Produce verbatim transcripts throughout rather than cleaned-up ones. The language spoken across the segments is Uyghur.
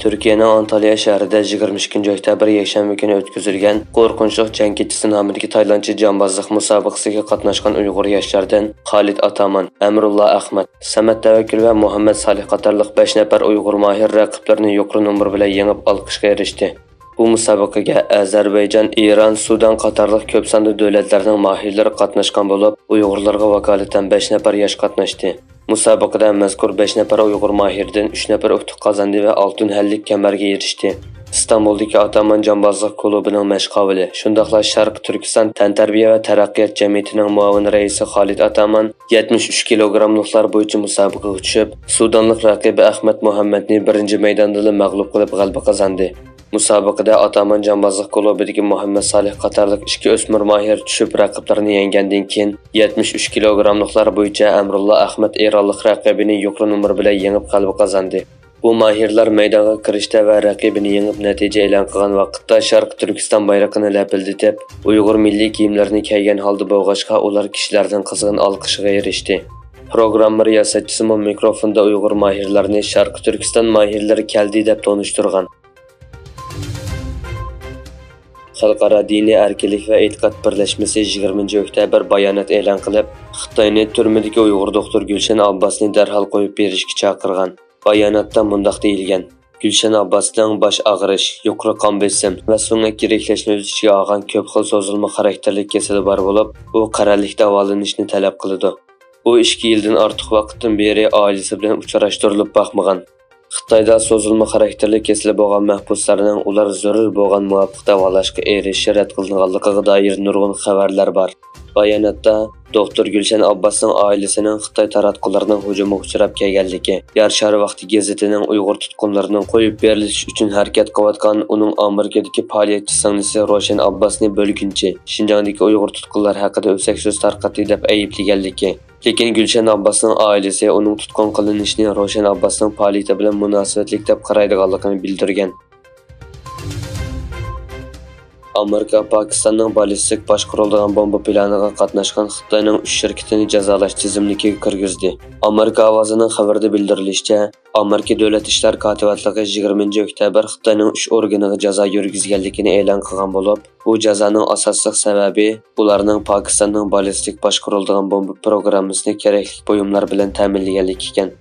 تۈركىيەنىڭ ئانتاليا شەھىرىدە يىگىرمە ئىككىنچى ئۆكتەبىر يەكشەنبە كۈنى ئۆتكۈزۈلگەن قورقۇنچلۇق جەڭ كېچىسى نامىدىكى تايلاندچە جامبازلىق مۇسابىقىسىگە قاتناشقان ئۇيغۇر ياشلاردىن خالىد ئاتامان، ئەمرۇللا ئەخمەت، سەمەت تەۋەككۈل ۋە مۇھەممەد سالىھ قاتارلىق بەش نەپەر ئۇيغۇر ماھىر رەقىبلىرىنى يۇقىرى نومۇر بىلەن يېڭىپ، ئالقىشقا ئېرىشتى. بۇ مۇسابىقىگە ئەزەربەيجان، ئىران، سۇدان قاتارلىق كۆپ ساندا دۆلەتلەرنىڭ ماھىرلىرى قاتناشقان بولۇپ، ئۇيغۇرلارغا ۋاكالىتەن بەش نەپەر ياش قاتناشتى. مۇسابىقىدە مەزكۇر بەش نەپەر ئۇيغۇر ماھىرىدىن ئۈچ نەپەر ئۇتۇق قازاندى ۋە ئالتۇن ھەللىك كەمەرگە ئېرىشتى. ئىستانبۇلدىكى ئاتامان جامبازلىق كۇلۇبىنىڭ مەشقاۋۇلى، شۇنداقلا شەرقىي تۈركىستان تەنتەربىيە ۋە تەرەققىيات جەمئىيىتىنىڭ مۇئاۋىن رەئىسى خالىد ئاتامان يەتمىش ئۈچ كىلوگراملىقلار بويىچە مۇسابىقىگە چۈشۈپ، سۇدانلىق رەقىبى ئەخمەت مۇھەممەدنى بىرىنچى مەيداندىلا مەغلۇپ قىلىپ، غەلىبە قازاندى. مۇسابىقىدە ئاتامان جامبازلىق كۇلۇبىدىكى مۇھەممەد سالىھ قاتارلىق ئىككى ئۆسمۈر ماھىر چۈشۈپ، رەقىبلىرىنى يەڭگەندىن كېيىن، يەتمىش ئۈچ كىلوگراملىقلار بويىچە ئەمرۇللا ئەخمەت ئىرانلىق رەقىبىنى يۇقىرى نومۇر بىلەن يېڭىپ، غەلىبە قازاندى. بۇ ماھىرلار مەيدانغا كىرىشتە ۋە رەقىبىنى يېڭىپ، نەتىجە ئېلان قىلغان ۋاقىتتا شەرقىي تۈركىستان بايرىقىنى لەپىلدىتىپ، ئۇيغۇر مىللىي كىيىملىرىنى كىيگەن ھالدا بولغاچقا، ئۇلار كىشىلەرنىڭ قىزغىن ئالقىشىغا ئېرىشتى. پروگرامما رىياسەتچىسىمۇ مىكروفوندا ئۇيغۇر ماھىرلارنى شەرقىي تۈركىستان ماھىرلىرى كەلدى دەپ تونۇشتۇرغان. خەلقئارا دىنىي ئەركىنلىك ۋە ئېتىقاد بىرلەشمىسى يىگىرمىنچى ئۆكتەبىر بايانات ئېلان قىلىپ، خىتاينى تۈرمىدىكى ئۇيغۇر دوختۇر گۈلشەن ئابباسنى دەرھال قويۇپ بېرىشكە چاقىرغان. باياناتتا مۇنداق دېيىلگەن: گۈلشەن ئابباسنىڭ باش ئاغرىش، يۇقىرى قان بېسىم ۋە سۆڭەك يىرىكلەشنى ئۆز ئىچىگە ئالغان كۆپ خىل سوزۇلما خاراكتېرلىك كېسىلى بار بولۇپ، ئۇ قەرەللىك داۋالىنىشنى تەلەپ قىلىدۇ. ئۇ ئىككى يىلدىن ئارتۇق ۋاقىتتىن بېرى ئائىلىسى بىلەن ئۇچراشتۇرۇلۇپ باقمىغان. خىتايدا سوزۇلما خاراكتېرلىك كېسىلى بولغان مەھبۇسلارنىڭ ئۇلار زۆرۈر بولغان مۇۋاپىق داۋالاشقا ئېرىشىشى رەت قىلىنغانلىقىغا دائىر نۇرغۇن خەۋەرلەر بار. باياناتتا دوختۇر گۈلشەن ئابباسنىڭ ئائىلىسىنىڭ خىتاي تاراتقۇلىرىنىڭ ھۇجۇمىغا ئۇچراپ كەلگەنلىكى، يار شارى ۋاقتى گېزىتىنىڭ ئۇيغۇر تۇتقۇنلىرىنىڭ قويۇپ بېرىلىشى ئۈچۈن ھەرىكەت قىلىۋاتقان ئۇنىڭ ئامېرىكىدىكى پائالىيەتچى سىڭلىسى روشەن ئابباسنى بۆلگۈنچى، شىنجاڭدىكى ئۇيغۇر تۇتقۇنلار ھەققىدە ئۆسەك سۆز تارقاتتى دەپ ئەيىبلىگەنلىكى، لېكىن گۈلشەن ئابباسنىڭ ئائىلىسى ئۇنىڭ تۇتقۇن قىلىنىشىنى روشەن ئابباسنىڭ پائالىيىتى بىلەن مۇناسىۋەتلىك دەپ قارايدىغانلىقىنى بىلدۈرگەن. ئامېرىكا پاكىستاننىڭ بالىستىك باشقۇرۇلىدىغان بومبا پىلانىغا قاتناشقان خىتاينىڭ ئۈچ شىركىتىنى جازالاشتۇرۇش تىزىملىكىگە كىرگۈزدى. ئامېرىكا ئاۋازىنىڭ خەۋىرىدە بىلدۈرۈلۈشىچە، ئامېرىكا دۆلەت ئىشلار كاتىپاتلىقى يىگىرمىنچى ئۆكتەبىر خىتاينىڭ ئۈچ ئورگىنىغا جازا يۈرگۈزگەنلىكىنى ئېلان قىلغان بولۇپ، بۇ جازانىڭ ئاساسلىق سەۋەبى ئۇلارنىڭ پاكىستاننىڭ بالىستىك باشقۇرۇلىدىغان بومبا پروگراممىسىنى كېرەكلىك بۇيۇملار بىلەن تەمىنلىگەنلىكى ئىكەن.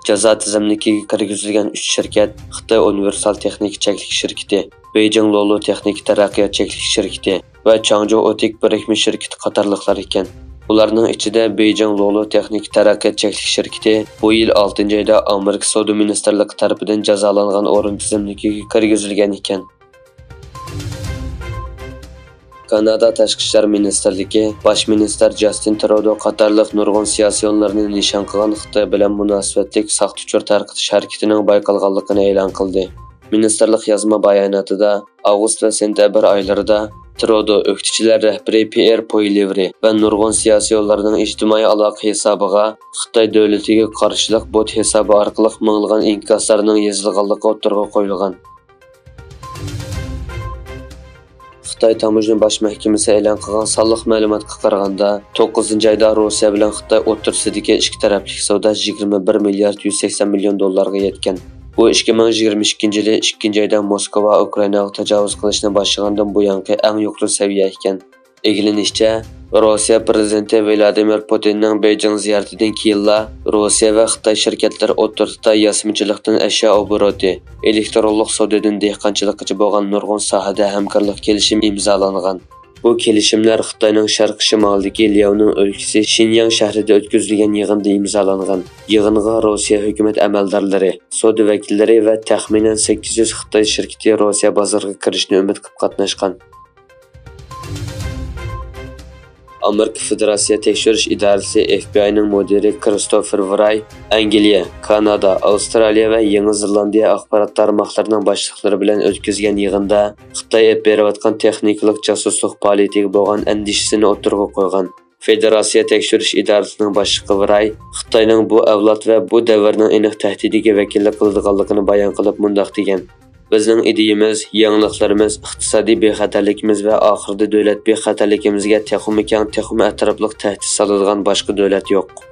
جازا تىزىملىكىگە كىرگۈزۈلگەن ئۈچ شىركەت خىتاي ئۇنىۋېرسال تېخنىكا چەكلىك شىركىتى، بېيجىڭ لولو تېخنىكا تەرەققىيات چەكلىك شىركىتى ۋە چاڭجۇ ئوتېك بىرىكمە شىركىتى قاتارلىقلار ئىكەن. ئۇلارنىڭ ئىچىدە بېيجىڭ لولو تېخنىكا تەرەققىيات چەكلىك شىركىتى بۇ يىل ئالتىنچى ئايدا ئامېرىكا سودا مىنىستىرلىقى تەرىپىدىن جازالانغان ئورۇن تىزىملىكىگە كىرگۈزۈلگەن ئىكەن. كانادا تاشقى ئىشلار مىنىستىرلىكى باش مىنىستىر جاستىن ترۇدو قاتارلىق نۇرغۇن سىياسىيونلارنى نىشان قىلغان خىتاي بىلەن مۇناسىۋەتلىك ساختىچۇر تارقىتىش ھەرىكىتىنىڭ بايقالغانلىقىنى ئېلان قىلدى. مىنىستىرلىق يازما باياناتىدا، ئاۋغۇست ۋە سېنتەبىر ئايلىرىدا ترۇدو ئۆكتىچىلەر رەھبىرى پىيېر پويلىۋرى ۋە نۇرغۇن سىياسىيونلارنىڭ ئىجتىمائىي ئالاقە ھېسابىغا خىتاي دۆلىتىگە قارشىلىق بوت ھېسابى ئارقىلىق مىڭلىغان ئىنكاسلارنىڭ يېزىلغانلىقى ئوتتۇرىغا قويۇلغان. خىتاي تاموژنا باش مەھكىمىسى ئېلان قىلغان سانلىق مەلۇماتقا قارىغاندا، توققۇزىنچى ئايدا روسىيە بىلەن خىتاي ئوتتۇرىسىدىكى ئىككى تەرەپلىك سودا يىگىرمە بىر مىليارد يۈز سەكسەن مىليون دوللارغا يەتكەن. بۇ ئىككى مىڭ يىگىرمە ئىككىنچى يىلى ئىككىنچى ئايدا موسكۋا ئۇكرائىناغا تاجاۋۇز قىلىشنى باشلىغاندىن بۇيانقى ئەڭ يۇقىرى سەۋىيە ئىكەن. ئىگىلىنىشىچە، روسىيە پىرېزىدېنتى ۋلادىمىر پۇتىننىڭ بېيجىڭ زىيارىتىدىن كېيىنلا روسىيە ۋە خىتاي شىركەتلىرى ئوتتۇرىسىدا ياسىمىچىلىقتىن ئەشيا ئوبوروتى، ئېلېكترونلۇق سودىدىن دېھقانچىلىققىچە بولغان نۇرغۇن ساھەدە ھەمكارلىق كېلىشىمى ئىمزالانغان. بۇ كېلىشىملەر خىتاينىڭ شەرقىي شىمالىدىكى لياۋنىڭ ئۆلكىسى شىنياڭ شەھىرىدە ئۆتكۈزۈلگەن يىغىندا ئىمزالانغان. يىغىنغا روسىيە ھۆكۈمەت ئەمەلدارلىرى، سودا ۋەكىللىرى ۋە تەخمىنەن سەككىز يۈز خىتاي شىركىتى روسىيە بازىرىغا كىرىشنى ئۈمىد قىلىپ قاتناشقان. ئامېرىكا فېدېراتسىيە تەكشۈرۈش ئىدارىسى، ئېف بى ئاينىڭ مۇدىرى كىرىستوفېر ۋراي ئەنگلىيە، كانادا، ئاۋسترالىيە ۋە يېڭى زېلاندىيە ئاخبارات تارماقلىرىنىڭ باشلىقلىرى بىلەن ئۆتكۈزگەن يىغىندا خىتاي ئېلىپ بېرىۋاتقان تېخنىكىلىق جاسۇسلۇق پائالىيىتىگە بولغان ئەندىشىسىنى ئوتتۇرىغا قويغان. فېدېراتسىيە تەكشۈرۈش ئىدارىسىنىڭ باشلىقى ۋراي خىتاينىڭ بۇ ئەۋلاد ۋە بۇ دەۋرنىڭ ئېنىق تەھدىتىگە ۋەكىللىك قىلىدىغانلىقىنى بايان قىلىپ مۇنداق دېگەن: بىزنىڭ ئىدىيىمىز، يېڭىلىقلىرىمىز، ئىقتىسادىي بىخەتەرلىكىمىز ۋە ئاخىرىدا دۆلەت بىخەتەرلىكىمىزگە تېخىمۇ كەڭ، تېخىمۇ ئەتراپلىق تەھدىت سالىدىغان باشقا دۆلەت يوق.